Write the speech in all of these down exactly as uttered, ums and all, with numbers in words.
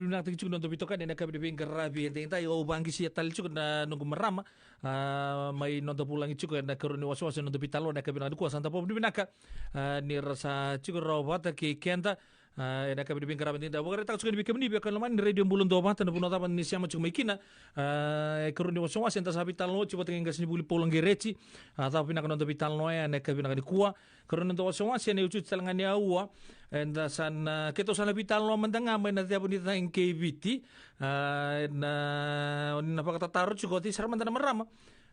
Vinakataki tiko na noda veitokani ena yakavi ni veiqaravi edaidai. Au vaqisia tale tiko na noqu marama, a, mai noda vulagi tiko ena ikarua ni wasewase na noda veitalanoa ena yakavi vinaka nikua. Sa da vakavinavinaka, a, ni ra sa tiko rawa vata kei keda, a, ena yakavi ni veiqaravi edaidai. Vakaraitaka tiko yani vei kemuni veiwekani lomani ni Radio Bula Duavata, na vanua cava ni sema tiko mai kina. A, ikarua ni wasewase eda sa veitalanoa oti vata kei qasenivuli Paula Qereji. A, cava vinaka na noda veitalanoa ena yakavi vinaka nikua. Ikarua ni noda wasewase ena iotioti tale ga ni aua, eda sa na, keitou sa na veitalanoa mada ga mai na ceva ni cagi kei Viti. A, ena, o ni na vakatataro tiko o cei sara mada na marama,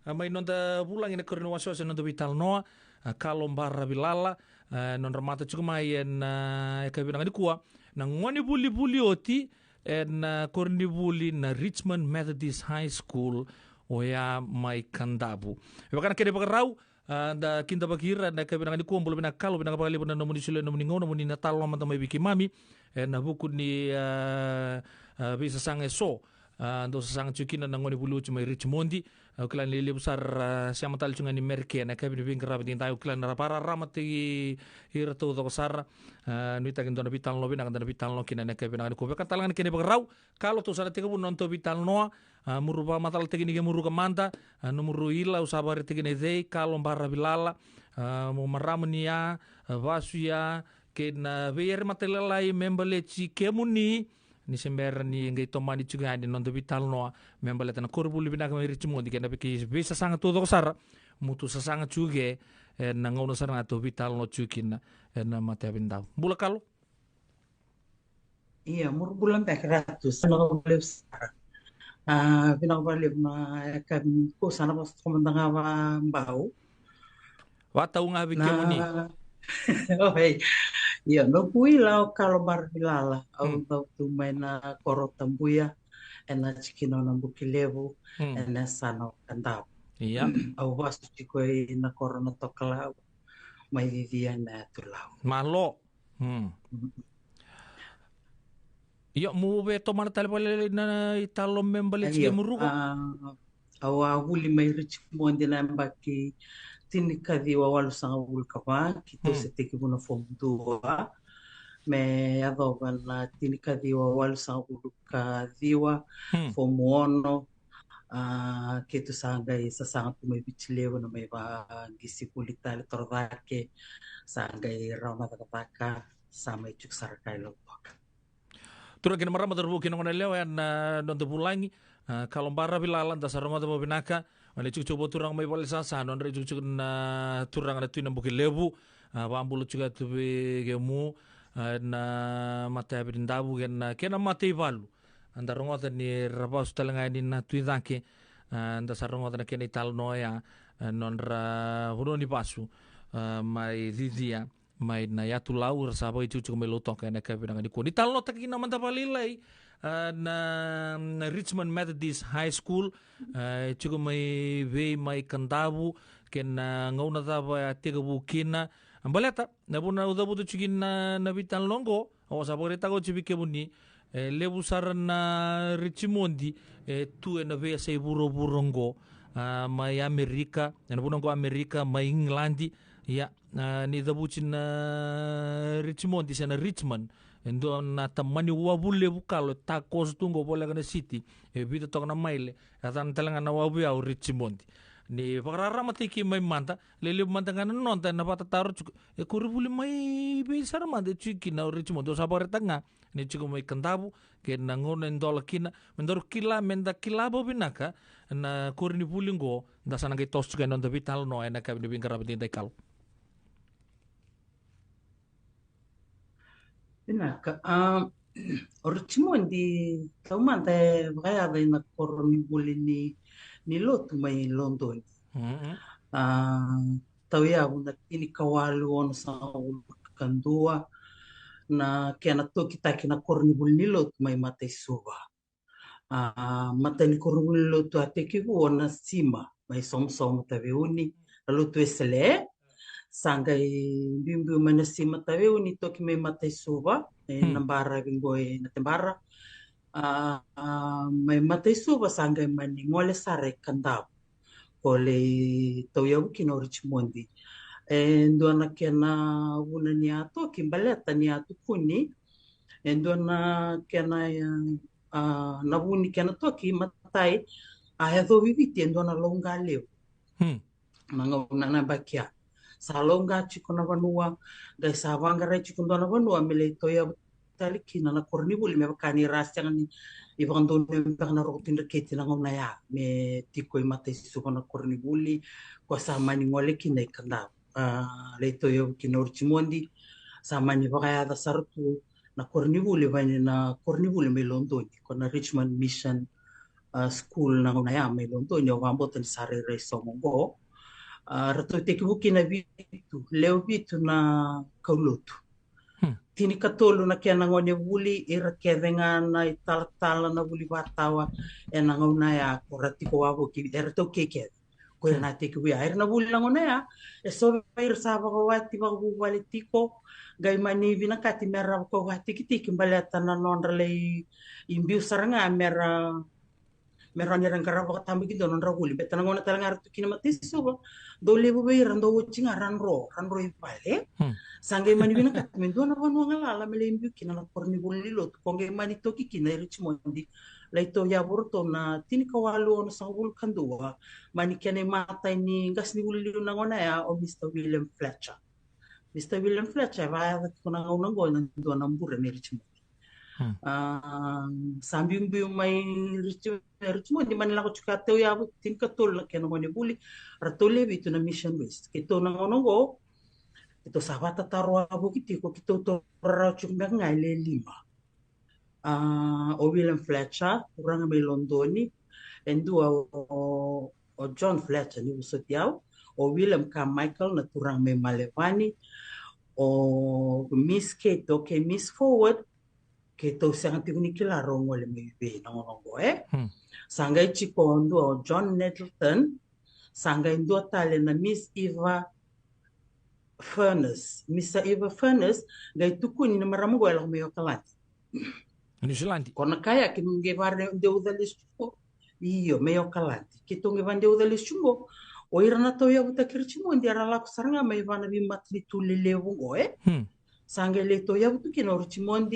a, mai noda vulagi ena ikarua ni wasewase ena noda veitalanoa, a, Kalo Baravilala, a, nodra mata tiko mai ena, a, yakavi vinaka nikua, na gonevuli vuli oti ena, a, koronivuli na Richmond Methodist High School, oya mai Kadavu. E vaka na kena ivakarau, a, da kidavaki ira ena yakavi vinaka nikua. Bula vinaka Kalo, vinaka vakalevu na nomuni solia na nomuni gauna, mo ni na talanoa mada mai vei keimami ena vuku ni, a, a, veisasaga eso, a, dau sasaga tiko kina na gonevuli oti mai Richmond. A, au kila ni levu sara, a, sema tale tiko ga ni Merika ena yakavi ni veiqaravi edaidai. Au kila ni ra vakararamataki ira taucoko sara. A, nuitaki dua na veitalanoa vinaka da na veitalanoa kina ena yakavi vinaka nikua. Vaka tale ga na kena ivakarau, Kalo, tou sa na tekivu na nodatou veitalanoa. A, muru vakamacalataki ni kemuru ka mada, a, nomuru ila, au sa vakaraitaki na icei, Kalo Baravilala. A, mo marama ni ya, a, vasu ya, kei na veiyere matailalai me baleti kemuni, ni se bera ni qai tomani tiko yani na noda veitalanoa me baleta na koronivuli vinaka mai Richmond kei na vei, kei veisasaga taucoko sara mo tou sasaga tiko ke, ena gauna sara ga tou veitalanoa tiko kina ena matayavi ni Davu. Bula Kalo. Ia, muru bula beka Ratu, sa na vakalevu sara. A, vinaka vakalevu na yakavi nikua, sa na vakasokomada ga vakabau. Vakatau ga vei kemuni. Oi. Ia, noqu ila o Kalo Baravilala, au dau tu mai na koro o Tabuya, ena tikina o Nabukelevu, ena yasana o Kadavu. Ia. Au vasu tiko ina koro o Natokalau, mai Cicia ena yatu Lau. Malo. Hmm. Io, mo via tomana tale vakalailai na italanoa me baleti kemuru qo. A, au a vuli mai Richmond ena yabaki tinikaciwa walusagavulu ka va, keitou se tekivu na fomu dua. Me yacova na tinikaciwa walusagavulu ka ciwa, fomu ono, a, keitou sa qai sasaga tu mai Viti Levu, na mai vaqisi vuli tale torocake, sa qai rawa na cakacaka, sa mai tiko sara ka i Lautoka. Turaga kei na marama, cauravou kei na goneyalewa, ena noda vulagi, a, Kalo Baravilala, da sa rogoca vakavinaka. Ena itikotiko vakaturaga mai Valesasa, nodra itikotiko na turaga na Tui Nabukelevu, a, vakabula tiko tu vei kemu, a, na matayavi ni Davu, kei na, kei na mataivalu. A, da rogoca ni ra vasu tale ga yani na Tui Cake, a, da sa rogoca na kena italanoa ya, a, nodra vanua ni vasu, a, mai Cicia, mai na yatu Lau, ra sa vakaitikotiko mai Lautoka ena yakavi vinaka nikua. Ni talanoataka kina mada vakalailai, a, na, na Richmond Methodist High School, a, e tiko mai vei mai Kadavu, kei na gauna cava e a tekivu kina. A, baleta na vuna au cavuta tiko kina na, na veitalanoa oqo, au sa vakaraitaka oti vei kemuni, e levu sara na Richmond e tu ena veiyasai vuravura oqo, a, mai Amerika, ena vanua oqo Amerika, mai Igiladi. Ia, a, ni cavuti na Richmond se na Richmond, e dua na tamani wavu levu, Kalo, e takoso tu oqo voleka na siti, e vica toka na maile, e yacana tale ga na wavu ya o Richmond. Ni vakararamataki mai mada, lelevu mada ga na noda ena vakatataro tiko, e koronivuli mai vei sara mada e tiko kina o Richmond. Au sa vakaraitaka ga ni tiko mai Kadavu, kei na gauna e dola kina, me daru kila, me da kila vakavinaka na koronivuli oqo, da sa na qai toso tiko ena noda veitalanoa ena yakavi ni veiqaravi edaidai, Kalo. Vinaka. A, o Richmond taumada e vakayaca ina koronivuli ni, ni lotu mai Lodoni. Mm-mm. A, tauyavu na tinikawalu onosagavulu ka dua na kena tokitaki na koronivuli ni lotu mai Mataisuva. A, matai ni koronivuli ni lotu a tekivu o Nasima mai Somosomo Taveuni, na lotu Wesele. Sa qai biubiu mai Nasima Taveuni, toki mai Mataisuva, e, hmm, na baravi qo e Natebara. A, a, mai Mataisuva sa qai mani gole sara e Kadavu. Ko lai tauyavu kina o Richmond. E dua na kena vuna ni a toki, baleta ni a tukuni, E dua na kena, a, na vu ni kena toki, matai, a yacovi Viti e dua na lauqa levu. Hmm. Na gauna na bakia. Sa lauqa tiko na vanua, qai sa vaqarai tiko dua na vanua me lai tauyavu tale kina na koronivuli, me vaka ni ra sega ni, i vakadonui beka na Roko Tui Dreketi na gauna ya, me tiko i Mataisuva na koronivuli, ko sa mani gole kina i Kadavu. A, lai tauyavu kina o Richmond, sa mani vakayaca sara tu na koronivuli, vaka ni na koronivuli mai Lodoni, ko na Richmond Mission, a, School na gauna ya mai Lodoni, au vakabauta ni sa rairai sogo qo. A, ratou tekivu kina vitu, lewe vitu na kaulotu. Hmm. Tinikatolu na kena gone vuli, ira kece ga na italatala na vuli vatawa, ena gauna ya, ko ra tiko wavoki, eratou kei kece. Ko ira na tekivu ya. Era na vuli na gauna ya, e so vei ira sa vakawati vakavuvale tiko, qai mani vinakati me ra vakawati kiti ki baleta na nodra lai i biu sara ga me ra, me ra ni ra qarava vakatabakidua na nodra vuli. Beta na gauna tale ga ra tu kina Mataisuva, dau levu vei ira, dau oti ga ra dro, ra dro i vale. Hmm. Sa qai mani vinakati me dua na vanua galala me lai biu kina na koronivuli ni lotu, ko qai mani toki kina i Richmond, lai tauyavu ratou na tinikawalu onosagavulu ka dua, mai na kena imatai ni qasenivuli liu na gauna ya o Mister William Fletcher. Mister William Fletcher e vakayaca tiko na gauna oqo na dua na bure ni Richmond. Hmm. A, sa biubiu mai Rich-, Richmond, mani lako tiko a tauyavu, tinikatolu na kena gone vuli, ratou lewe vitu na missionaries. Keitou na gauna oqo, keitou sa vakatataro wavoki tiko, keitou taura rawa tiko beka ga e le lima. A, o William Fletcher, turaga mai Lodoni, e dua o, o John Fletcher, ni vosoti au, o William Carmichael, na turaga mai Melevani, o Miss Kate, okay, Miss Forward, keitou sega tiko ni kila rau gole mai vei na gauna oqo, e? Hmm. Sa qai tiko dua o John Nettleton, sa qai dua tale na Miss Eva Furness. Miss Eva Furness, qai tukuni na marama oqo e lako mai Okaladi. New Zealand. Ko na kaya, keitou qai vakadeuca lesu tiko. Io, mai Okaladi. Keitou qai vakadeuca lesu tiko. O ira na tauyavutaki Richmond, era lako sara ga mai vua na veimatanitu lelevu oqo, e? Hmm. Sa qai lai tauyavu tu kina o Richmond,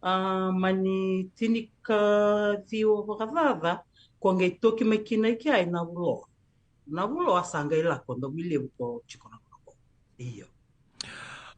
a, mani tinikaciwa vakacaca, ko qai toki mai kina i kea i Navuloa. Navuloa sa qai lako Davuilevu ko tiko na gauna oqo. Io.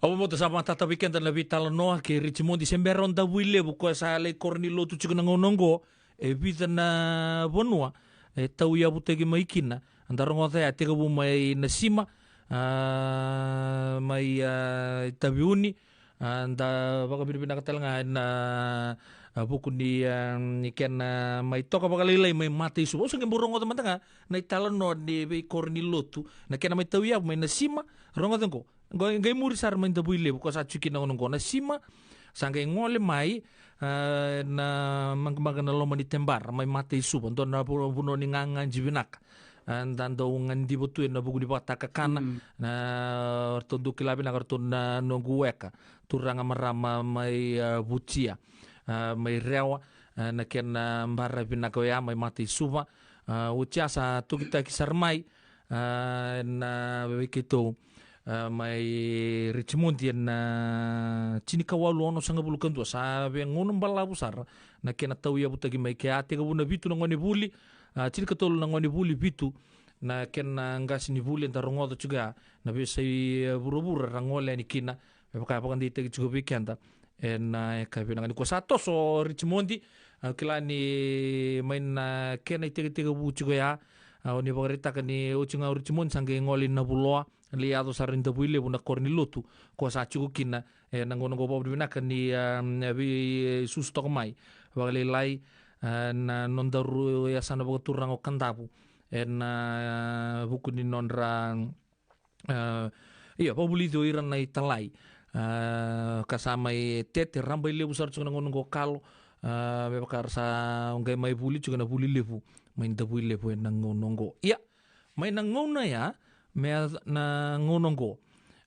Au vakabauta sa matata vei keda na veitalanoa kei Richmond se bera o Davuilevu, ko sa lai koro ni lotu tiko na gauna oqo, e vica na vanua e tauyavutaki mai kina. Da rogoca ya, tekivu mai Nasima, a, mai, a, Taveuni, a, da vakavinavinaka tale ga ena, a, vuku ni, a, ni kena mai toka vakalailai mai Mataisuva. Au se qai bau rogoca mada ga na italanoa ni veikoro ni lotu, na kena mai tauyavu mai Nasima, rogoca oqo. Qo, qai muri sara mai Davuilevu, ko sa tiko kina na gauna oqo, Nasima, sa qai gole mai, a, na maqamaqa na loma ni Tebara mai Mataisuva, dua na vu-, vanua ni gagaji vinaka. A, da dau gadiva tu ena vuku ni vakatakakana, mm, na, ratou dau kila vinaka ratou na noqu weka, turaga marama mai, a, Vutia, a, mai Rewa, a, na kena bara vinaka oya mai Mataisuva. A, oti ya sa tokitaki sara mai, a, na vei keitou, a, mai Richmond ena tinikawalu onosagavulu ka dua, sa via gauna balavu sara na kena tauyavutaki mai kea. A tekivu na vitu na gone vuli, a, tinikatolu na gone vuli, vitu na kena qasenivuli, eda rogoca tiko ya na veiyasai, e, vuravura ra gole yani kina, me vaka e vakadeitaki tiko vei keda ena, e, yakavi vinaka nikua. Sa toso o Richmond, au kila ni mai na kena itekitekivu tiko ya, a, o ni vakaraitaka ni oti ga o Richmond sa qai gole i Navuloa, lai yaco sara i Davuilevu na koro ni lotu, ko sa tiko kina, e, na gauna oqo. Vakavinavinaka ni, a, veisusu toka mai vakalailai, a, na nodaru yasana vakaturaga o Kadavu, ena, a, vuku ni nodra, a, ia, vakavulici o ira na italai, a, ka sa mai tete rabailevu sara tiko na gauna oqo, Kalo, a, me vaka ra sa qai mai vuli tiko na vuli levu mai Davuilevu ena gauna oqo. Ia, mai na gauna ya me a, na gauna oqo,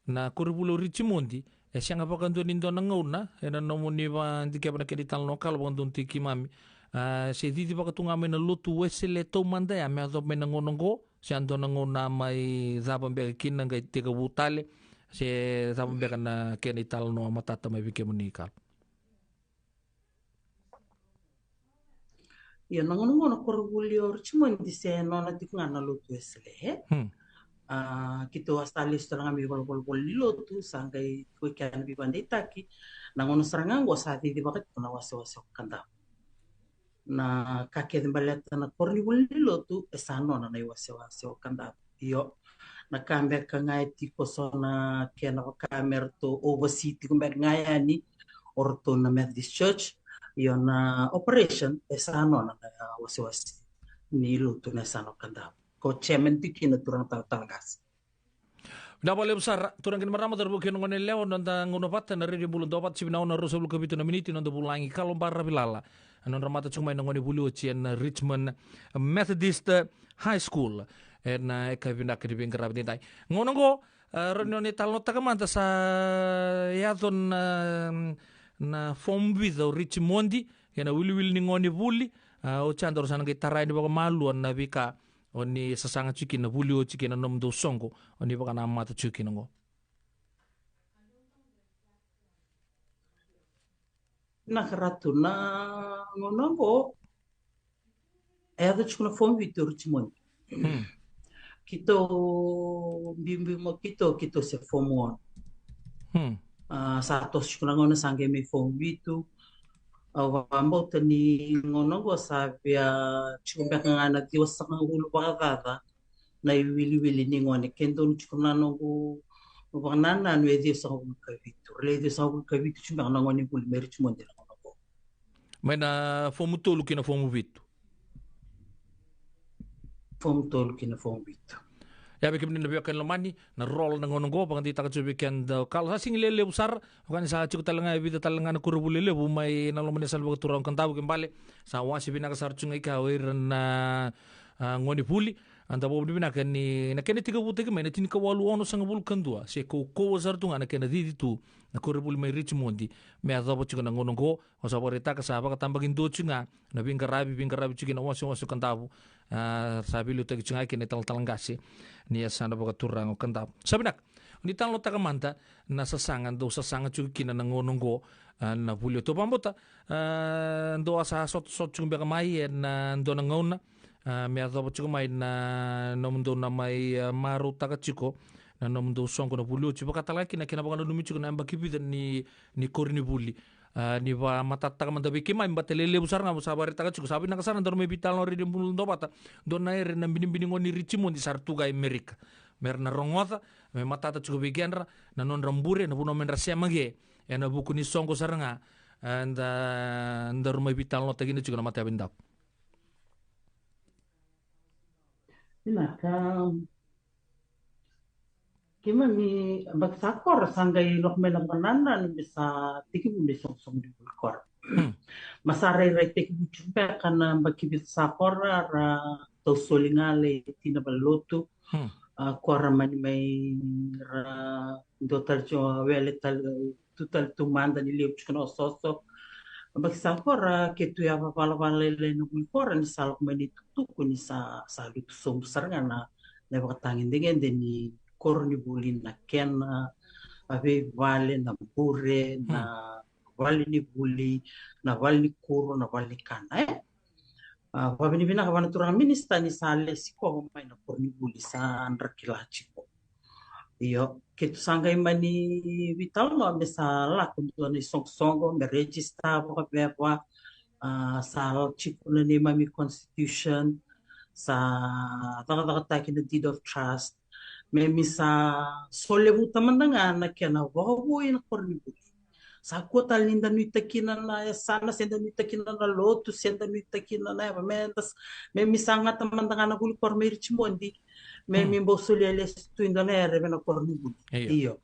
na koronivuli o Richmond e sega vakadua ni dua na gauna, ena nomuni vakadikeva na kena italanoa, Kalo, vakadonutaki keimami, a, se cici vaka tu ga mai na lotu Wesele taumada ya me yacova mai na gauna oqo, se a dua na gauna mai cava beka kina qai tekivu tale, se cava beka na kena italanoa matata mai vei kemuni, Kalo? Io, na gauna qo na koronivuli o Richmond se nona tiko ga na lotu Wesele. Hmm. A, keitou a sa lesu tale ga mai valenivolavola ni lotu, sa qai tiko kea na veivakadeitaki. Na gauna sara ga qo sa cicivaka tiko na wasewase o Kadavu. Na ka kece baleta na koronivuli ni lotu e sa nona na iwasewase o Kadavu. Io, na ka beka ga e tiko so na kena vaka me ratou oversee tiko beka ga yani o ratou na Methodist Church. Io, na operation e sa nona na wasewase ni lotu na yasana o Kadavu. Ko chairman tiko kina turaga talatala qase. Vinaka vakalevu sara, turaga kei na marama, cauravou kei na goneyalewa, noda gauna vata na Radio Bula Duavata, sivinaona ruasagavulu ka vitu na miniti, noda vulagi Kalo Baravilala. Nodra mata tiko mai na gone vuli oti ena Richmond Methodist High School. Ena ika vinaka ni veiqaravi daidai. Gauna qo, a, rawa ni o ni talanoataka mada sa yaco na, na fomu vica o Richmond, kei na wiliwili ni gone vuli, a, oti ya daru sa na qai tarai ni vakamalua na veika o ni sasaga tiko kina, vuli oti kina, nomudou soqo o ni vakanamata tiko kina qo. Na karatu na gauna qo e yaco tiko na fomu vitu o Richmond. Hmm. Keitou biubiu mo keitou, keitou se fomu ono. Hmm. A, sa toso tiko na gauna sa qai mai fomu vitu. Au vakabauta ni gauna qo sa via tiko beka ga na ciwasagavulu vakacaca na iwiliwili ni gone. Ke donu tiko na noqu vakanananu e ciwasagavulu ka vitu. Rairai ciwasagavulu ka vitu tiko beka na gone vuli mai Richmond na gauna qo. Mai na fomu tolu ki na fomu vitu. Fomu tolu ki na fomu vitu. Ia vei kemuni na veiwekani lomani, na roll na gauna qo, vakadeitaka tiko vei keda o Kalo. Sa sega ni levu sara, o koya ni sa tiko tale ga e vica tale ga na koronivuli levu mai na loma ni yasana vakaturaga o Kadavu, ke bale sa wase vinaka sara tu ga i kea o ira na, a, gone vuli. Eda vakavinavinaka ni na kena tekivutaki mai na tinikawalu onosagavulu ka dua, se kaukauwa sara tu ga na kena cici tu na koronivuli mai Richmond me yacova tiko na gauna qo. O sa vakaraitaka sa vakatabakidua tiko ga na veiqaravi, veiqaravi tiko kina wasewase o Kadavu, a, sa veiliutaki tiko ga kei na italatala qase ni yasana vakaturaga o Kadavu. Sa vinaka, ni talanoataka mada na sasaga dou sasaga tiko kina na gauna qo, a, na vuli. Au vakabauta, a, dou a sa sotasota tiko beka mai ena dua na gauna, a, me yacova tiko mai na nomudou na mai, a, marautaka tiko na nomudou soqo na vuli oti, vakatalega kina kena vakananumi tiko na yabaki vica ni, ni koronivuli. A, ni vakamatatataka mada vei keimami, baleta e lelevu sara ga, sa vakaraitaka tiko, sa vinaka sara daru mai veitalanoa Radio Bula Duavata, dua na ere na binibini gone ni Richmond sa ra tu ga i Amerika. Me ra na rogoca, me matata tiko vei kedra na nodra bure, na vanua me ra sema qe ena vuku ni soqo sara ga, a, da, daru mai veitalanoataka kina tiko na matayavu ni daku. Vinaka. Keimami, baki sa kora sa qai lako mai na vakanananu me sa tekivu na isoqosoqo ni vuli kora. Hmm. Ma sa rairai tekivu tiko beka na baki vica sa kora, ra tau soli ga lai tina valenilotu. Hmm. A, kora mani mai ra dua tale tiko wele tale tu tale tu mada ni levu tiko na osooso. Baki sa kora ke tu ya vavalavala lailai na vuli kora ni sa lako mai na itukutuku ni sa, sa lutu sobu sara ga na, na ivakatagedegede ni koronivuli, na kena, a, veivale, na bure, na vale ni vuli, na vale ni kuro, na vale ni kana, e? A, vakavinavinaka vua na turaga minisita ni sa lesikova mai na koronivuli, sa dra kila tiko. Io, keitou sa qai mani veitalanoa me sa lako dua na isoqosoqo me register vakaveva, a, sa tiko na neimami constitution, sa cakacakataki na deed of trust, me mi sa solevuta mada ga na kena vakavoui na koronivuli. Sa kua tale ni da nuitaka kina na yasana, se da nuitaka kina na lotu, se da nuitaka kina na yava, me da s-, me mi sa gata mada ga na vuli kora mai Richmond, me, hmm, mi bau solia lesu tu e dua na ere vei na koronivuli. Io. Io.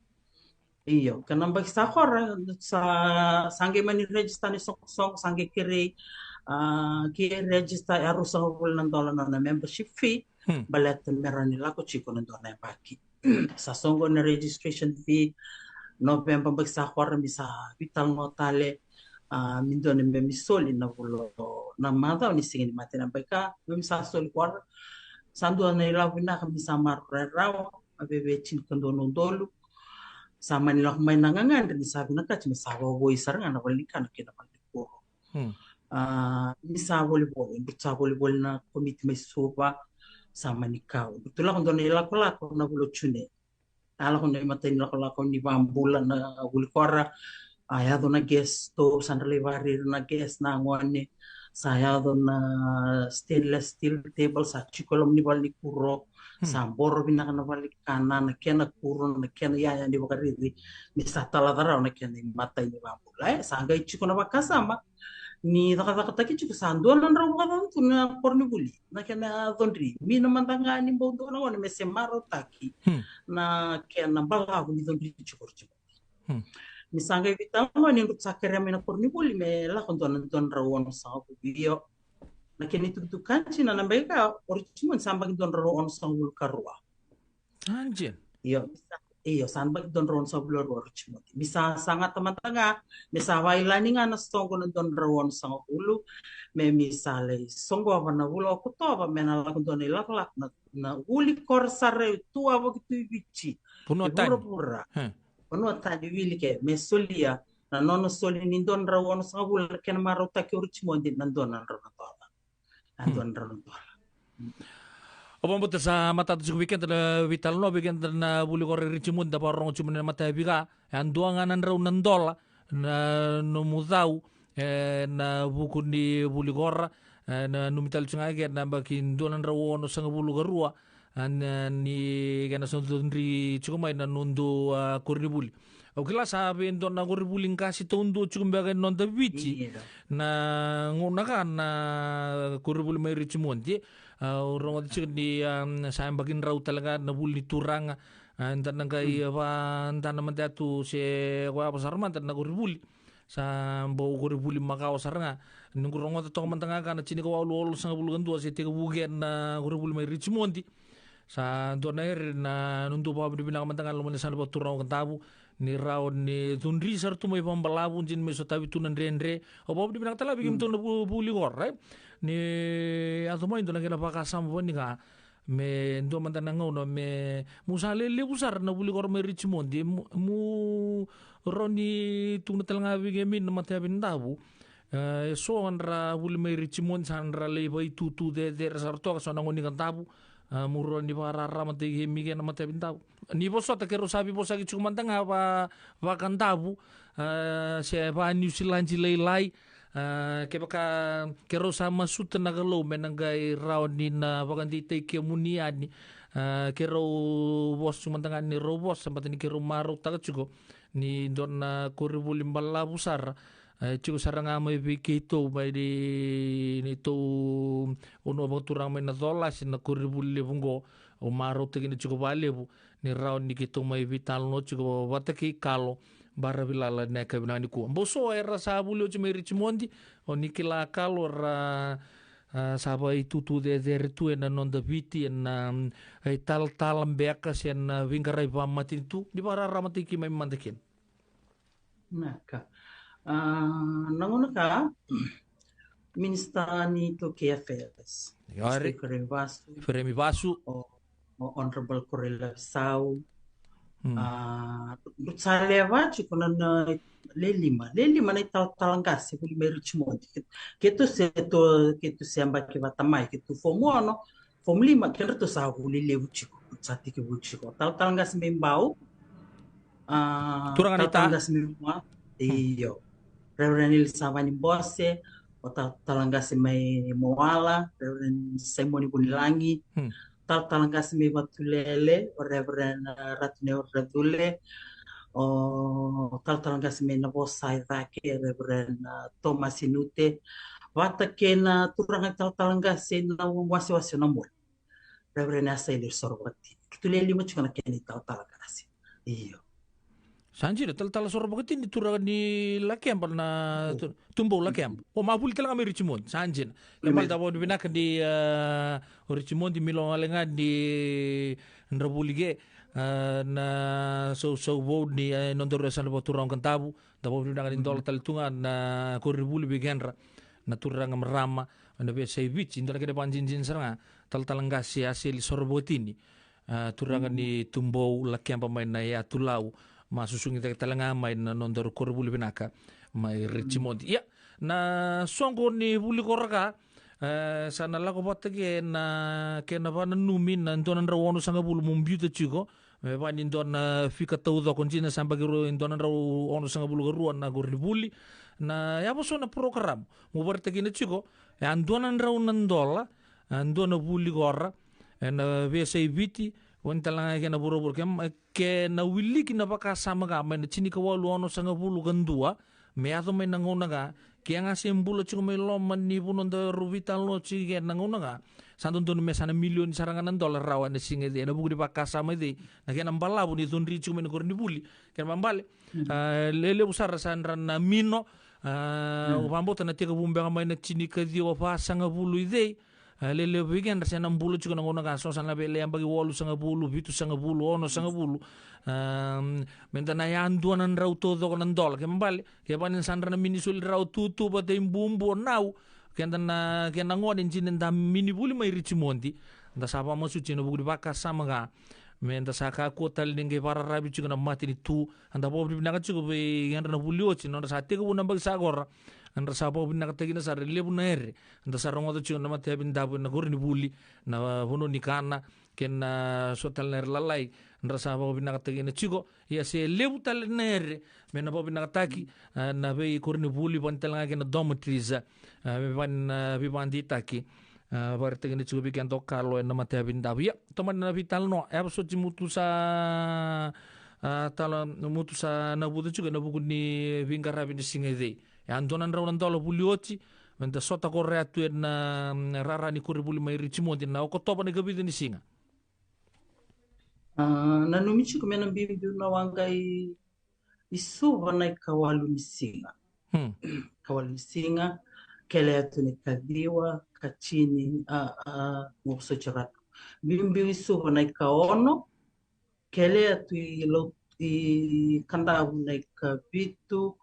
Io, ka na baki sa kora, sa, sa qai mani register na isoqosoqo, sa qai kerei, a, ke register e ruasagavulu na dola na, na membership fee, hmm, baleta me rawa ni lako tiko na dua na yabaki. Sa soqo na registration fee, November baki sa kora mi sa veitalanoa tale, a, mi dua na me mi soli na vula, na macawa ni Siga ni Mate na baki ka, me mi sa soli kora. Sa dua na ilavo vinaka mi sa maroroi rawa, a veve tinikadua na udolu. Sa mani lako mai na gagadre ni sa vinakati me sa vakavoui sara ga na valenikana kei na valenikuro. Hmm. A, ni sa volivoli, ni sa volivoli na komiti mai Suva, sa mani kau. Ni tu lako dua na ilakolako na vula o June. A lako na imatai ni lakolako ni vabula na vuli kora, a yaco na gas stove, sa dra lai variri na gas na gone, sa yaco na stainless steel table, sa tiko e loma ni vale ni kuro, sa boro vinaka na vale ni kana, na kena kuro, na kena yaya ni vakariri, ni sa talaca rawa na kena imatai ni vabula. E, sa qai tiko na vakasama, ni cakacakataki tiko sa dua na drau vakacava tu na koronivuli, na kena codri. Mina mada ga ni bau dua na gone me se marautaki na kena balavu ni codri tiko o Richmond. Ni sa qai vita gone ni dru sa kerea mai na koronivuli me lako dua na dua na drau ono sagavulu, io. Na kena itukutuku ka jina na beka o Richmond sa baki dua na drau ono sagavulu ka rua. Sa jina. Io, sa, io, sa baki dua na drau ono sagavulu ka rua o Richmond. Ni sa, sa gata mada ga me sa vailani ga na soqo na dua na drau ono sagavulu, me mi sa lai soqova na vula o Okotova me na lako dua na ilakolako na, na vuli kora sara e tu a voki tu i Viti. Vanua tani. Vuravura. Vanua tani wili ke, me solia na nona soli ni dua na drau ono sagavulu na kena marautaki o Richmond na dua na drau na dola. A dua na drau na dola. O vabauta sa matata tiko vei keda na veitalanoa vei keda na vuli kora i Richmond, da vakarorogo tiko mai na matayavi ka. E a dua ga na drau na dola na nomu cau, e, na vuku ni vuli kora, e, na numi tale tiko ga ke na baki dua na drau ono sagavulu ka rua, a, na, ni kena sa dodri tiko mai na nodu, a, koronivuli. Au kila sa vei dua na koronivuli qase taudua tiko beka e noda Viti. Na gauna ka na koronivuli mai Richmond, e. A, au rogoca tiko ni, a, sa baki drau tale ga na vuli ni turaga. A, da na qai va, da na mada tu se koya va sara mada na koronivuli. Sa bau koronivuli makawa sara ga. Ni qu rogoca toka mada ga ka na tini ka walu, walusagavulu ka dua se tekivu ke na koronivuli mai Richmond. Sa dua na ere na nodu vakavinavinaka mada ga loma ni sa na vakaturaga ka davu. Ni rawa ni cudri sara tu mai vakabalavu, jini mai sotavi tu na dredre. Au vakavinavinaka tale ga vei kemudou na vu-, vuli kora, e. Ni yaco mai dua na kena vakasama vani ka. Me dua mada na gauna me mu sa lelevu sara na vuli kora mai Richmond, mu, mu rawa ni tukuna tale ga vei kemuni na matayavi ni davu. E, e so dra vuli mai Richmond sa dra lai vaitutu cecere sara toka so na gone ni ka davu. A, mu rawa ni vakararamataki kemuni ke na matayavi ni davu. Ni vosota keirau sa veivosaki tiko mada ga va, vakadavu, a, se va Niusiladi lailai. A, kevaka keirau sa masuta na Kalou me na qai rawa ni na vakadeitaki kemuni yani. A, keirau vosa tiko mada ga ni rau vosa, baleta ni keirau marautaka tiko ni dua na koronivuli balavu sara. E, tiko sara ga mai vei keitou mai ni, neitou vanua vakaturaga mai na Colasi na koronivuli levu qo. Au marautaka kina tiko vakalevu ni rawa ni keitou mai veitalanoa tiko vata kei Kalo Baravilala ena yakavi vinaka nikua. Bau so era sa vuli oti mai Richmond, o ni kila Kalo ra, a, sa vaitutu cecere tu ena noda Viti, ena, e, talatala beka se na veiqaravi vakamatanitu, ni vakararamataki keimami mada kina. Naka. A, na gauna ka, Minista ni ITaukei Affairs. Io, Minista Feremi Vasu. Feremi Vasu. O, o Honorable Koroilavisau. Hmm. A, dru sa lewa tiko na, na le lima. Le lima na italatala qase vuli mai Richmond. Ke, keitou se to, keitou se yabaki vata mai, keitou fomu ono, fomu lima, kedratou sa vuli levu tiko, sa tekivu tiko. Talatala qase mai Bau. A, turaga ni talatala qase mai Mua. Io. Reverend Elisavani Bose, o talatala qase mai Moala, Reverend Simoni Vunilagi. Hmm. Talatala qase mai Vatulele, o Reverend, a, Ratuneori Racule. O talatala qase mai Navosa e cake, Reverend, a, Thomas Inute. Vata kei na turaga talatala qase na wasewase na Moli. Reverend Asaili Sorovakatini. Keitou le lima tiko na kena italatala qase. Io. Sa jina, talatala Sorovakatini, turaga ni Lakeba na, tu-, Tubou Lakeba. O mavuli tale ga mai Richmond, sa jina. Le mai da vakavinavinaka ni, a, o Richmond, milogale ga ni dra vuli ke, a, na sausau vou ni, a, nodaru yasana vakaturaga ka davu, da vakavinavinaka ni dola tale tu ga na koronivuli vei kedra na turaga marama, na veiyasai Viti, dua na kena vakajinijini sara ga, talatala qase Asaili Sorovakatini, a, turaga ni Tubou Lakeba mai na Yatu Lau, ma susugi cake tale ga mai na nodaru koronivuli vinaka mai Richmond. Ia, Na soqo ni vuli koro ka, e, sa na lako vata ke na kena vakananumi na dua na drau onosagavulu mo biuta tiko, me vaka ni dua na fika taucoko dina sa yabaki rua, dua na drau onosagavulu ka rua na koronivuli. Na yavu so na porokaramu mo vakaraitaki kina tiko, e a dua na drau na dola, a dua na vuli koro, e na veiyasai Viti, vaka tale ga kei na vuravura, ke, ke na wiliki na vakasama ka mai na tinikawalu onosagavulu ka dua, me yaco mai na gauna ka, ke a ga se bula tiko mai loma ni vanua daru veitalanoa tiko ke na gauna ka, sa dodonu me sa na milioni sara ga na dola rawa e na siga e cei, e na vuku ni vakasama e cei, na kena balavu ni cudru tiko mai na koronivuli, kena ibalebale, a, lelevu sara sa dra na mino, a, au vakabauta na tekivu beka mai na tinikaciwa vasagavulu i cei, a, lelevu vei kedra se na bula tiko na gauna ka, so sa na vei yabaki walusagavulu, vitusagavulu, onosagavulu. A, me da na yadua na drau taucoko na dola, kena ibalebale, ke vaka ni sa dra na mini soli rawa tutu vata i bubu o nau, keda na, kena gone dina da mini vuli mai Richmond, da sa vakamasuti e na vuku ni vakasama ka, me da sa kakua tale ni qai vakararavi tiko na matanitu, a da vakavinavinaka tiko vei kedra na vuli oti, nodra sa tekivu na yabaki sa kora, a dra sa vakavinavinakataki kina sara, e levu na ere, a da sa rogoca tiko na matayavi davu e na koronivuli, na vanua ni kana, kei na so tale na ere lalai, a dra sa vakavinavinakataki kina tiko, ia se levu tale na ere, me na vakavinavinakataki, a, na veikoronivuli, vaka tale ga kei na dormitories, a, me vaka na veivakadeitaki, a, vakaraitaki kina tiko vei keda o Kalo e na matayavi davu. Ia, tomana na veitalanoa, e a vosoti mutu sa, a, tala, mutu sa na vuca tiko e na vuku ni veiqaravi ni siga e cei. E a dua na drau na dola vuli oti, me da sota koro ya tu e na, mm, rara ni koronivuli mai Richmond, na Okotova na ikavica ni siga. A, nanumi tiko me na biubiu na waqa i, i Suva na ikawalu ni siga. Hmm. Ikawalu ni siga, kele tu na ikaciwa, ka tini, a, a, mo vosoti ratu. Biubiu i Suva na ikaono, kele tu i Lau-, i Kadavu na ikavitu,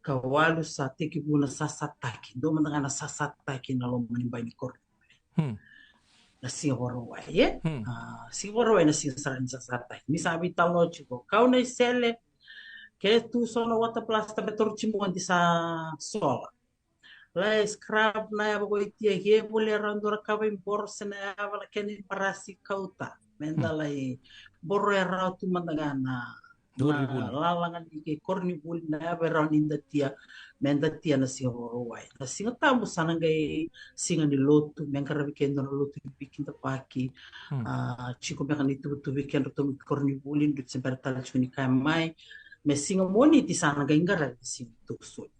ka walu sa tekivu na sasataki. Dua mada ga na sasataki na loma ni bai ni koro. Hmm. Na siga Vakarauwai, e? Hmm. A, siga Vakarauwai na siga sara ni sasataki. Ni sa veitalanoa tiko. Kau na isele, ke tu so na water blaster me toro tiko mo di sa sola. Lai scrub na yava ko i tia, ke voli e rawa dua na kava i boro se na yava na kena i barasi kauta. Me da lai boro e rawa tu mada ga na, na lalaga ni ke koronivuli na yava e rawa ni da tia, me da tia na siga Vakarauwai. Na siga Tabu sa na qai siga ni lotu, me qaravi keda na lotu ni veikidavaki, a, tiko beka na ituvatuva i kedratou koronivuli, drau se bera tale tiko ni kaya mai, me siga Moniti sa na qai qaravi siga ni tausoli.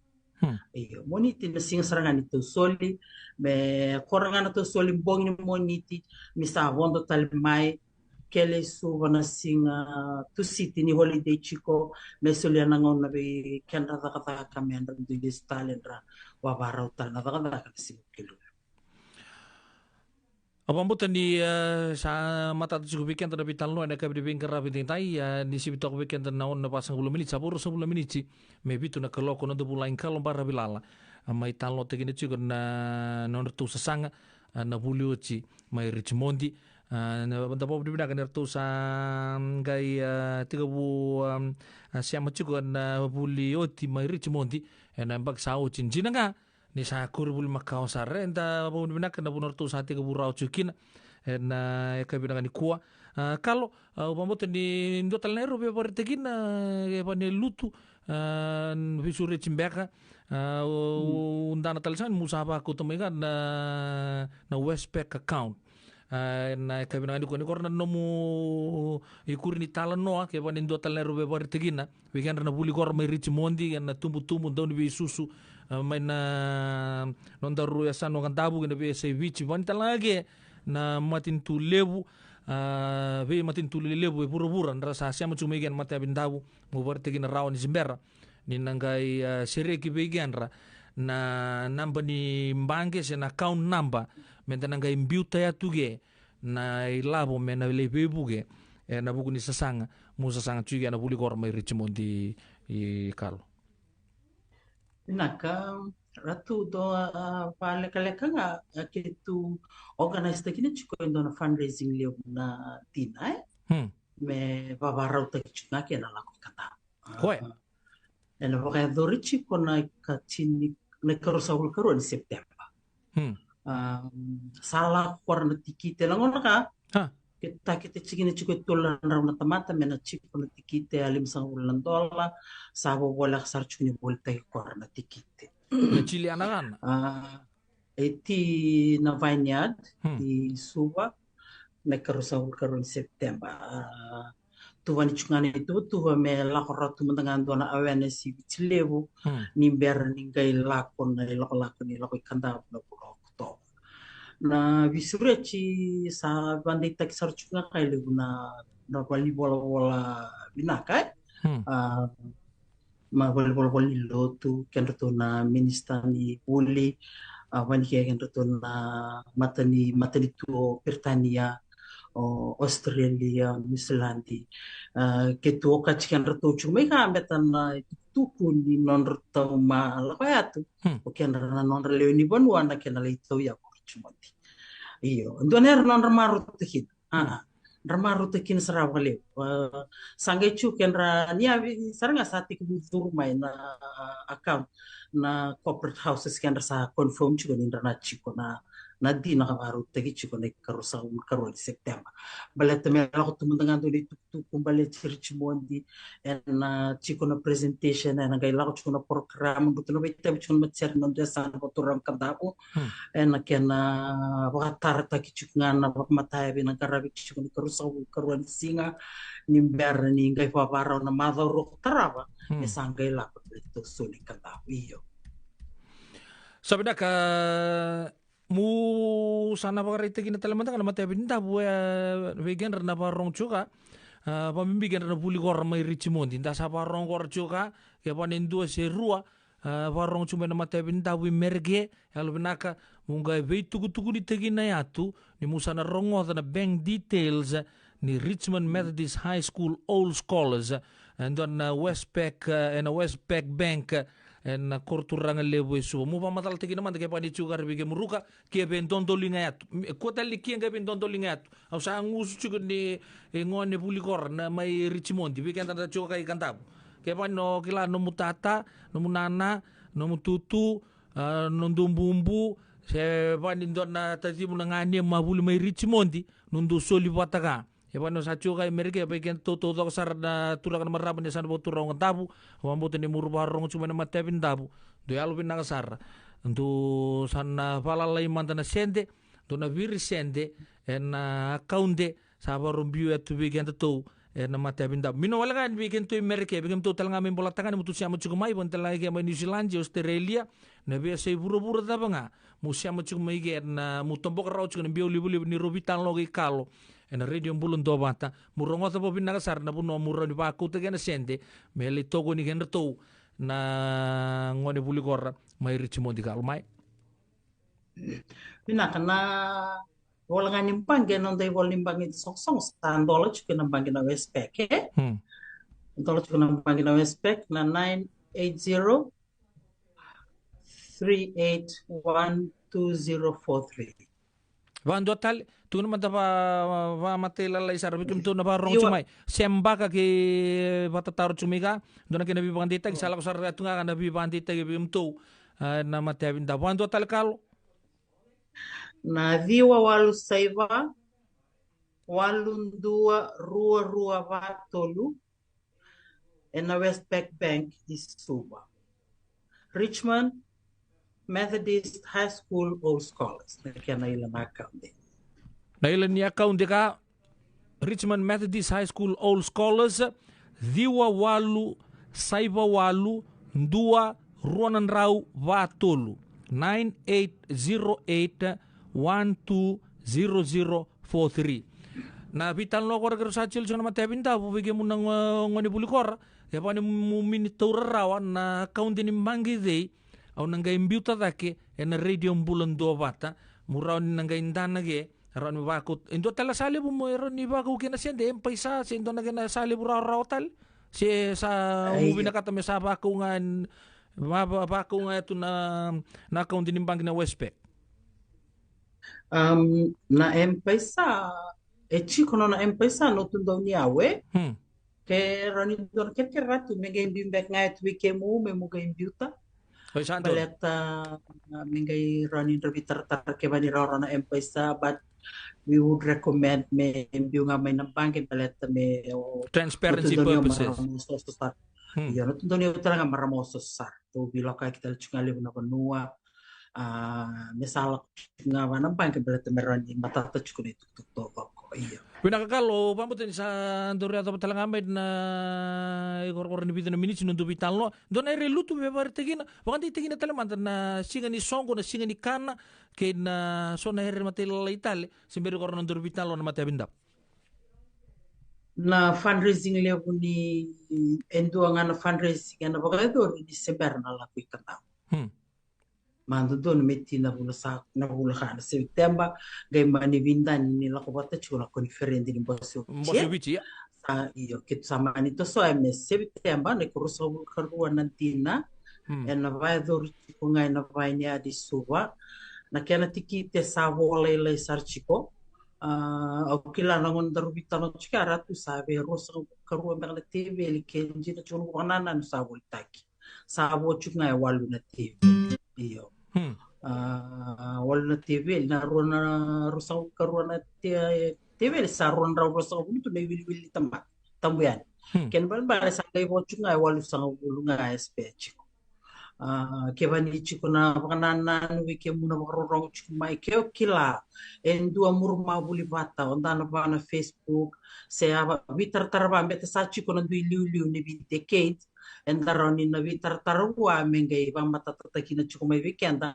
Hmm. Io, Moniti na siga sara ga ni tausoli, me kora ga na tausoli bogi ni Moniti, me sa vodo tale mai, kele i Suva na siga Tusiti ni holiday tiko, me solia na gauna vei kedra cakacaka, me dra dui lesu tale dra vavarau tale na cakacaka na siga Vukelulu. Au vakabauta ni, e, sa matata tiko vei keda na veitalanoa ena yakavi ni veiqaravi edaidai, e, ni sivi toka vei keda na ono na vasagavulu na miniti, sa vo ruasagavulu na miniti me vitu na kaloko, noda vulagi Kalo Baravilala, a, mai talanoataki kina tiko na nodratou sasaga, a, na vuli oti mai Richmond. A, na, da vakavinavinaka ni ratou sa, mm, qai, a, tekivu, a, a, sema tiko na vuli oti mai Richmond ena yabaki sa oti, dina ga ni sa koronivuli makawa sara. Eda vakavinavinaka na vanua ratou sa tekivu rawa tiko kina ena yakavi vinaka nikua. A, Kalo, a, au vakabauta ni dua tale na ere o via vakaraitaka kina, e, vaka ni lutu, a, veisureti beka, a, o, o dana tale sara ni mo sa vakauta mai ga na, na Westpac account. A, ena yakavi vinaka nikua, ni kora na nomu ikuri ni talanoa, ke vaka ni dua tale na ere o via vakaraitaka kina vei kedra na vuli koro mai Richmond, ena tubutubu, dauniveisusu, a, mai na nodaru yasana o Kadavu kei na veiyasai Viti, vaka ni tale ga ke na matanitu levu, a, veimatanitu lelevu e vuravura, dra sa sema tiko mai kina matayavi Davu, mo vakaraitaki kina rawa ni se bera ni na qai, a, sereki vei kedra na naba ni baqe se na account naba, me da na qai biuta ya tu ke na ilavo me na lai veivuke ena vuku ni sasaga mo sasaga tiko ena vuli koro mai Richmond, i, i Kalo. Vinaka, Ratu, dua, a, vakalekaleka ga, a, keitou organise-taki kina tiko e dua na fundraising levu na dina, e? Hmm. Me vavarautaki tiko ga kei na lako i Kadavu. Koya. A, ena vakayacori tiko na ikatini, na ikaruasagavulu karua ni Sepiteba. Hmm. Um, sa lako kora na tikite na gauna ka. Ha. Ke takete tiko na tiko e tolu na drau na tamata me na tiko na tikite a limasagavulu na dola, sa vovoleka sara tiko ni volitaki kora na tikite. Na Chiliana gana. Ah, e ti na Vineyard, hmm, i Suva, na ikaruasagavulu karua ni Sepiteba. Ah, tuvani tiko ga na ituvatuva me lako rawa tu mada ga dua na awareness i Viti Levu, hmm, ni bera ni qai lako na ilakolako ni lako i Kadavu na vula o Okotova. Na veisureti sa vakadeitaki sara tiko ga ka e levu na, na valenivolavola vinaka, e? Hmm. Ah, ma valenivolavola ni lotu, kedratou na minisita ni vuli, ah, vani kei kedratou na matani, matanitu o Peritania, o Australia, Niusiladi. Ah, keitou okati kedratou tiko mai ka baleta na itukutuku ni nodratou ma lako yatu. Hmm. O kedra na nodra lewe ni vanua na kena lai tauyavu o Richmond. Io, dua na era nodra marautaki kina. Ah, dra marautaki kina sara vakalevu. Ah, sa qai tiko kedra ni yavi sara ga sa tekivu curu mai na, ah, account na corporate houses kedra sa confirm tiko ni dra na tiko na, na dina ka vakarautaki tiko na ikaruasagavulu karua ni Sepiteba. Baleta me lako tu mada ga dua na itukutuku baleti Richmond, ena tiko na presentation, ena qai lako tiko na program, dua tu na veitavi tiko na matasere na dua e sa na vakaturaga Kadavu. Hmm. Ena kena vakatarataki tiko ga na vakamatayavi na qaravi tiko ni ikaruasagavulu karua ni siga, ni bera ni qai vavarau na macawa rua ko tarava, hmm, e sa qai lako na tou soli Kadavu. Io. Sa vinaka, mu sa na vakaraitaki na tale mada ga na matayavi ni Davu, e, vei kedra na vakarorogo tiko ka, ah, vakabibi kedra na vuli kora mai Richmond. Da sa vakarorogo kora tiko ka, kevaka e dua se rua, ah, vakarorogo tiko mai na matayavi ni Davu i Mereke, yalovinaka, mu qai veitukutukunitaki na yatu, ni mu sa na rogoca na bank details ni Richmond Methodist High School Old Scholars, e dua na Westpac, e, ena Westpac Bank, e, ena koroturaga levu e Suva. Mu vakamacalataki na mada kevaka ni tiko ka ra vei kemuru ka, ke vei dodoliga yatu. Me, kua tale ni ke qai vei dodoliga yatu. Au sa gusu tiko ni, e, gone vuli kora na mai Richmond, vei keda da tiko ka i Kadavu. Kevaka ni o kila nomu tata, nomu nana, nomu tutu, ah, nomu bubu, se vaka ni dua na tacimu na gane ma vuli mai Richmond, nomu soli vata ka. E vaka ni o sa tiko ka i Mereke, vei keda tou taucoko sara na turaga na marama ni sa na vakaturaga Davu, vakabauta ni muru vakarorogo tiko mai na matayavi ni Davu. Dou yalovinaka sara. Dou sa na valalai mada na sede, dou na viri sede, ena account sa vakarobiu yatu vei kedatou, ena matayavi ni Davu. Mino wale ga ni vei kedatou i Mereke, vei kedatou tale ga mai Bolatagane, mo tou sema tiko mai, vaka tale ga i ke mai Niusiladi, Australia, na veiyasai vuravura cava ga, mo sema tiko mai ke, na mo toboka rawa tiko na biau livaliva ni rau veitalanoa kei Kalo, ena Radio Bula Duavata, mo rogoca vakavinaka sara na vanua mo rawa ni vakaukauataka na sede, me lai tokoni kedratou na gone vuli kora mai Richmond, Kalo mai. Vinaka, na vola ga ni baqe, na noda ivola ni baqe ni soqosoqo, sa dola tiko na baqe na Westpac, e? Hmm. Dola tiko na baqe na Westpac, na nine eight zero, three eight one, two zero four three. Vakadua tale, tukuna mada va, va, vamatailalai sara, vei kemudou na vakarorogo tiko mai. Sema beka kei vakatataro tiko mai ka, dua na kena veivakadeitaki, sa lako sara tu ga na veivakadeitaki vei kemudou, ah, na matayavi ni Davu. Vakadua tale, Kalo. Na ciwa walu saiva, walu dua rua rua va tolu, ena Westpac Bank i Suva. Richmond Methodist High School Old Scholars. Na kena ila na account. Na ila ni account ka, Richmond Methodist High School Old Scholars, ciwa walu saiva walu dua rua na drau va tolu, nine eight zero eight one two zero zero four three. Na veitalanoa kora keirau sa tiko tiko na matayavi ni Davu, vei kemuni na go-, gone vuli kora, e vaka ni mo mini taura rawa na account ni baqe cei, au na qai biuta cake ena Radio Bula Duavata, mo rawa ni na qai dana ke, rawa ni vakau, e dua tale na yasa levu mo e rawa ni vakau kina sede, M-PAiSA, se dua na kena yasa levu rawarawa tale, se sa mo vinakata me sa vakau ga, va, va, vakau ga e tu na, na account ni baqe na Westpac. Um, na M-PAiSA, e tiko nona M-PAiSA, no tu dau ni awe. Hmm. Ke rawa ni dua na kerekere ra tu, me qai biu beka ga e tu vei kemu, me mo qai biuta. Baleta me qai rawa ni dra veitaratara kevaka ni rawarawa na M-PAiSA, but we would recommend me biu ga mai na baqe baleta me o transparency purposes. Io, na tudonu ni au tale ga marama oso sara. Tou veilakoyaki tale tiko ga levu na vanua. A, me sa lako tiko ga vaka na baqe baleta me rawa ni matata tiko na itukutuku taucoko. Io. Vinaka Kalo, vabauta ni sa dau yacova tale ga mai na ikorokoro ni vica na miniti na noda veitalanoa. Dua na ere lutu me vakaraitaki kina, vakadeitaki kina tale mada na siga ni soqo, na siga ni kana, kei na so na ere matailalai tale se bera ni koro na noda veitalanoa na matavi davu. Na fundraising levu ni e dua ga na fundraising ena vakayacori ni se bera na lako i Kadavu. Hmm. Ma dodonu me ti na vula sa, na vula ka na September, qai mani vidani ni lako vata tiko na koniferedi ni Bose o Viti. Bose o Viti, ia. Sa, io, keitou sa mani tosoya me September, na ikaruasagavulu ka rua na dina, hmm, ena vakayacori tiko ga ena Vineyard i Suva. Na kena tikite sa vo lailai sara tiko. A, au kila na gauna daru veitalanoa tiko ya, Ratu, sa vei ruasagavulu ka rua beka na teveli, ke dina tiko na vakanananu sa volitaki. Sa vo tiko ga e walu na teveli. Io. Hmm. A, walu na teveli, na rua na, ruasagavulu ka rua na te-, teveli, sa rua na drau ruasagavulu tu na iwiliwili ni tamata. Tabu yani. Hmm. Kena ibalebale sa qai vo tiko ga e walusagavulu ga e spare tiko. A, kevaka ni tiko na vakanananu vei kemuni na vakarorogo tiko mai, ke o kila e dua muri mavuli vata, o dana va na Facebook, se a veitaratara va, baleta sa tiko na dui liuliu ni vei decade, eda rawa ni na veitaratara vua me qai vakamatatataki na tiko mai vei keda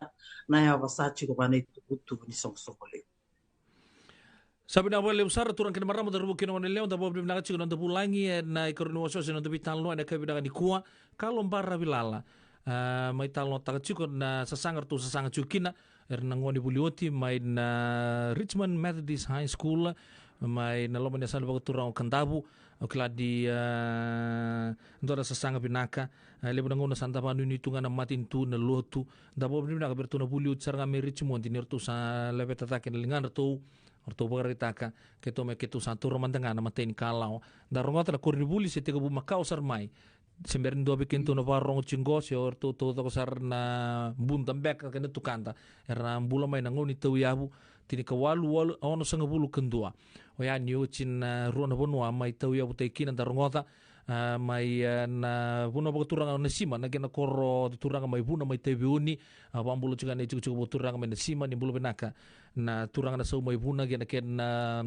na yava sa tiko va na ituvatuva ni soqosoqo levu. Sa vinaka vakalevu sara turaga kei na marama, cauravou kei na goneyalewa, da vakavinavinaka tiko na noda vulagi ena ikarua ni wasewase ni noda veitalanoa ena yakavi vinaka nikua. Kalo Baravilala, a, mai talanoataka tiko na sasaga ratou sasaga tiko kina era na gonevuli oti mai na Richmond Methodist High School, mai na loma ni yasana vakaturaga o Kadavu. Au kila ni, a, dua na sasaga vinaka. A, levu na gauna sa da vakanuinui tu ga na matanitu, na lotu. Da vakavinavinaka vei iratou na vuli oti sara ga mai Richmond ni ratou sa laveta cake na ligadratou, ratou vakaraitaka, keitou me keitou sa taura mada ga na imatai ni kalawa. Da rogoca na koronivuli se tekivu makawa sara mai. Se bera ni dua vei kedatou na vakarorogo tiko qo, se o iratou taucoko sara na buda beka kei na tukada era bula mai na gauna ni tauyavu, tinikawalu, walu, onosagavulu ka dua. Oya ni oti na rua na vanua mai tauyavutaki kina, da rogoca, a, mai, a, na vanua vakaturaga o Nasima, na kena koro turaga mai Vuna, mai Taveuni, a, vakabula tiko ga na itikotiko vakaturaga mai Nasima, ni bula vinaka na turaga na Sau mai Vuna, kei na kena,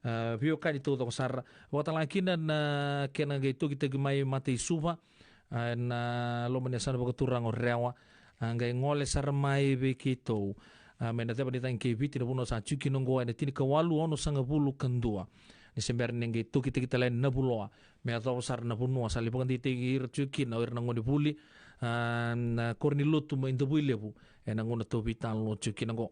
a, veiwekani taucoko sara. Vakatalega kina na kena qai tokitaki mai Mataisuva, a, na loma ni yasana vakaturaga o Rewa, a, qai gole sara mai vei keitou, a, mai na ceva ni cagi kei Viti, na vanua sa tiko kina oqo ena tinikawalu onosagavulu ka dua. Ni se bera ni qai tokitaki tale yani na vuloa me yacova sara na vanua sa lai vakadeitaki ira tiko kina o ira na gonevuli, a, na koro ni lotu mai Davuilevu ena gauna tou veitalanoa tiko kina oqo.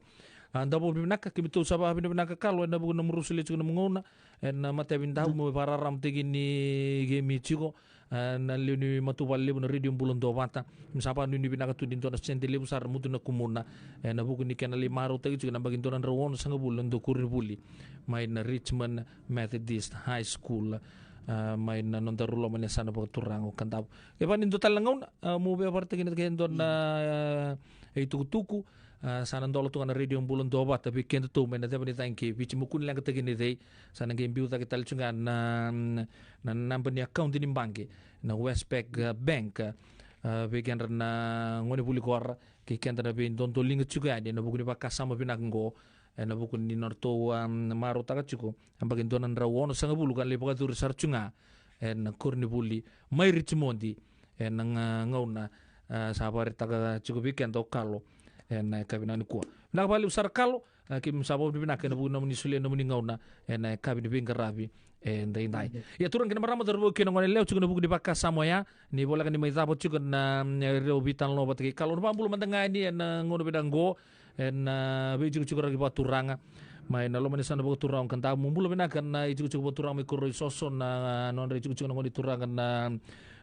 A, da vakavinavinaka, keitou sa vakavinavinaka Kalo ena vuku ni nomu solia tiko na nomu gauna ena matavi davu, mo vakararamataki ni keimami tiko, a, na lewe ni matavuvale levu na Radio Bula Duavata. Keimami sa vakanuinui vinaka tu ni dua na sede levu sara mutu na kumuna ena vuku ni kena lai marautaki tiko na yabaki dua na drau onosagavulu na dau koronivuli mai na Richmond Methodist High School, a, mai na nodaru loma ni yasana vakaturaga o Kadavu. Kevaka ni dua tale na gauna, a, mo via vakaraitaka kina e dua na, a, itukutuku, a, sa na dola tu ga na Radio Bula Duavata vei kedatou mai na ceva ni cagi kei Viti. Mo kua ni leqataki na icei, sa na qai biu cake tale tu ga na, na naba ni account ni baqe na Westpac, a, Bank, a, vei kedra na gonevuli kora kei keda na veidodoliga tiko yani ena vuku ni vakasama vinaka oqo, ena vuku ni nodratou, a, marautaka tiko na yabaki dua na drau onosagavulu ka lai vakayacori sara tu ga ena koronivuli mai Richmond ena ga-, gauna, a, sa vakaraitaka tiko vei keda o Kalo ena yakavi nikua. Vinaka vakalevu sara Kalo, a, keimami sa vakavinavinaka ena vuku ni nomuni solia na nomuni gauna ena yakavi ni veiqaravi edaidai. Ia turaga kei na marama, cauravou kei na goneyalewa, tiko ena vuku ni vakasama oya, ni voleka ni mai cava tiko na, mm, rau veitalanoa vata kei Kalo. Au na vakabula mada ga yani ena gauna vinaka oqo ena, a, veitikotiko raki vakaturaga mai na loma ni yasana vakaturaga o Kadavu. Mo bula vinaka na itikotiko vakaturaga mai Koroisoso, na nodra itikotiko na gone turaga na,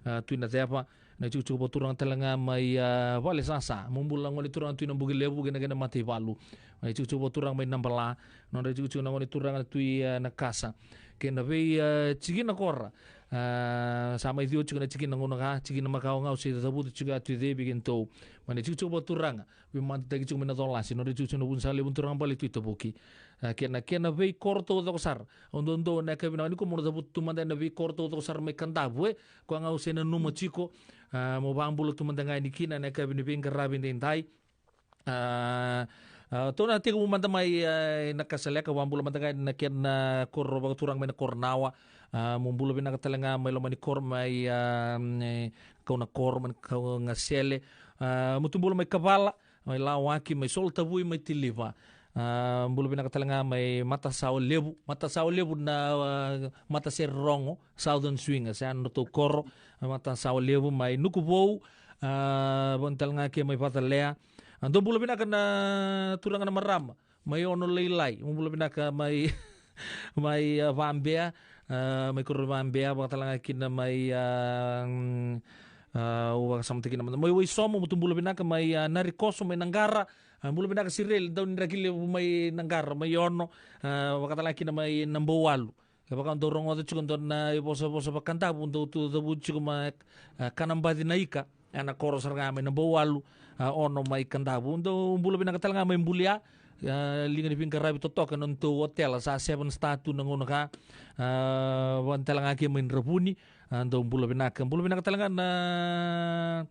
a, Tui Naceva, na itikotiko vakaturaga tale ga mai, a, Valesasa. Mo bula gone turaga Tui Nabukelevu kei na kena mataivalu. Na itikotiko vakaturaga mai Nabala, nodra itikotiko na gone turaga na Tui, a, Nakasa. Kei na vei, a, tikina kora. A, sa mai ciwa tiko na tikina gauna ga, tikina makawa ga au se cavuta tiko a tu i cei vei kedatou. Mai na tikotiko vakaturaga, veimatataki tiko mai na colasi, nodra tikotiko na Vunisalevu, turaga bale Tui Tavuki. A, kei na, kei na veikoro taucoko sara. Au dodonu na yakavi vinaka nikua mo na cavuta tu mada na veikoro taucoko sara mai Kadavu, e. Koya ga au se nanuma tiko. A, mo vakabula tu mada ga yani kina na yakavi ni veiqaravi edaidai. A, a, tou na tekivu mada mai, a, na Kasaleka, vakabula mada ga na kena koro vakaturaga mai na koro Nawa. A, mo bula vinaka tale ga mai loma ni koro mai, a, e, kau na koro mai kau ga sele. A, mo tu bula mai Kavala, mai Lawaki, mai Solotavui, mai Tiliva. A, bula vinaka tale ga mai Matasawa Levu, Matasawa Levu na, a, Matasere Rogo, Southern Swingers, e, na nodratou koro, Matasawa Levu, mai Nukuvou, a, vaka tale ga ke mai Vacalea. A, dou bula vinaka na turaga na marama mai Ono Lailai, mo bula vinaka mai, mai, a, Vabea, a, mai koro Vabea, vaka tale ga kina mai, a, mm, a, au vakasamataka kina mai Waisomo, mo tu bula vinaka mai, a, Narikoso, mai Naqara, a, bula vinaka Sireli, Daunidrakilevu mai Naqara, mai Ono, a, vaka tale ga kina mai Nabouwalu. Kevaka dou rogoca tiko dua na ivosavosa vakaDavu, dou tu cavuti tiko mai, a, Kanabaci na Ika, e na koro sara ga mai Nabouwalu, a, Ono mai Kadavu. Dou bula vinaka tale ga mai Bulia, a, liga ni veiqaravi totoka na nodatou otela, sa seven star tu na gauna ka, a, vaka tale ga ke mai Dravuni, a, dou bula vinaka. Bula vinaka tale ga na,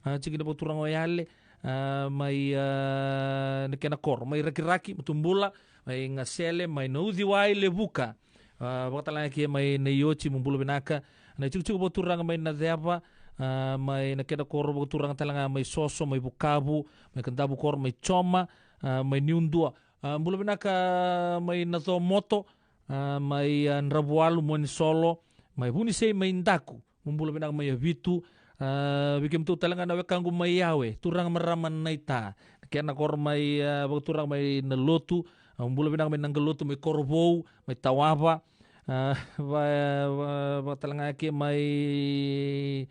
a, tikina vakaturaga o Yale, a, mai, a, na kena koro, mai Rakiraki, mo tu bula, mai Gasele, mai Nauciwai, Levuka. A, vaka tale ga ke mai Naioti, mo bula vinaka. Na itikotiko vakaturaga mai Naceva, a, mai na kena koro vakaturaga tale ga mai Soso, mai Vukavu, mai Kadavu koro, mai Joma, a, mai Niudua. A, bula vinaka mai Nacomoto, a, mai, a, Dravuwalu, Monisolo, mai Vunisei, mai Daku. Mo bula vinaka mai Yavitu, a, vei kemudou tale ga na wekaqu mai Yawe, turaga marama Naita. Kena koro mai, a, vakaturaga mai Nalotu, a, mo bula vinaka mai Naqalotu, mai Korovou, mai Tawava, a, va, va, vaka tale ga ke mai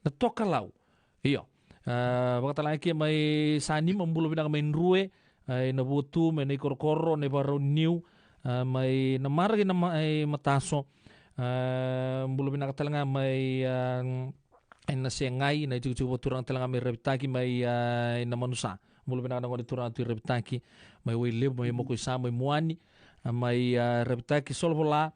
Natokalau. Io. A, vaka tale ga ke mai Sanima, mo bula vinaka mai Drue, a, i Navuatu, mai Naikorokoro, Naivakarau, Niu, a, mai Namara kei na ma-, e, Mataso, a, bula vinaka tale ga mai, a, e Nasegai, na itikotiko vakaturaga tale ga mai Ravitaki, mai, a, e Namanusa. Bula vinaka na gone turaga Tui Ravitaki, mai Wailevu, mai Mokoisa, mai Muani, a, mai, a, Ravitaki, Solovola,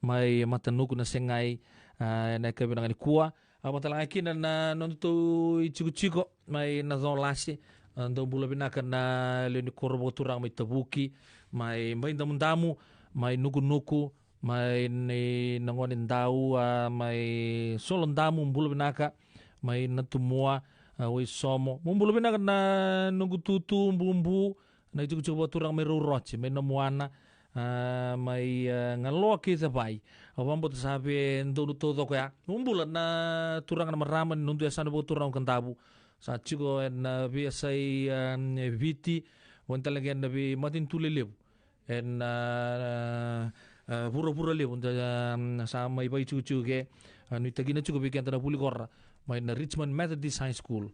mai Matanuku, Nasegai, a, na yakavi vinaka nikua. A, vaka tale ga kina na nodatou itikotiko mai Nacolase, a, dou bula vinaka na lewe ni koro vakaturaga mai Tavuki, mai Baidamudamu, mai Nukunuku, mai ni na gone dau, a, mai Solodamu, bula vinaka, mai Natumua, a, Waisomo. Mo bula vinaka na noqu tutu Bubu, na itikotiko vakaturaga mai Rauroci, mai Namuana, a, mai, a, Galoa kei Cevai. Au vakabauta sa via donu taucoko ya. Mo bula na turaga na marama ni noda yasana vakaturaga o Kadavu. Sa tiko ena veiyasai, a, e Viti, vaka tale ga ena veimatanitu lelevu ena, a, a, vuravura levu, da, a, sa mai vakaitikotiko ke, a, nuitaki kina tiko vei keda na vuli kora mai na Richmond Methodist High School.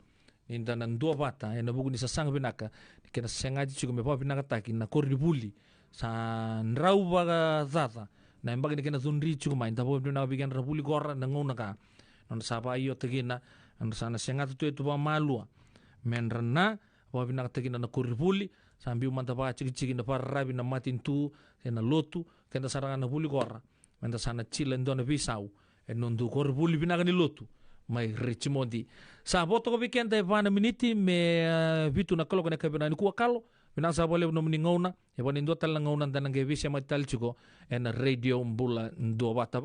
Ni da na duavata ena vuku ni sasaga vinaka ni kena segati tiko me vakavinakataki na koronivuli. Sa drau vakacaca na yabaki ni kena cudri tiko mai, da vakavinavinaka vei kedra na vuli kora na gauna ka. Nodra sa vakaiotaki kina, nodra sa na segata tu e tu vakamalua. Me dra na vakavinakataki na koronivuli, sa biu mada vakatikitiki na vakararavi na matanitu, se na lotu, keda sara ga na vuli kora. Meda sa na tila e dua na veisau e noda koronivuli vinaka ni lotu mai Richmond. Sa vo toka vei keda e va na miniti me, e, vitu na kaloko ena yakavi vinaka nikua, kalo. Vinaka sa vakalevu nomuni gauna. E va ni dua tale na gauna da na qai veisemati tale tiko ena Radio Bula Duavata.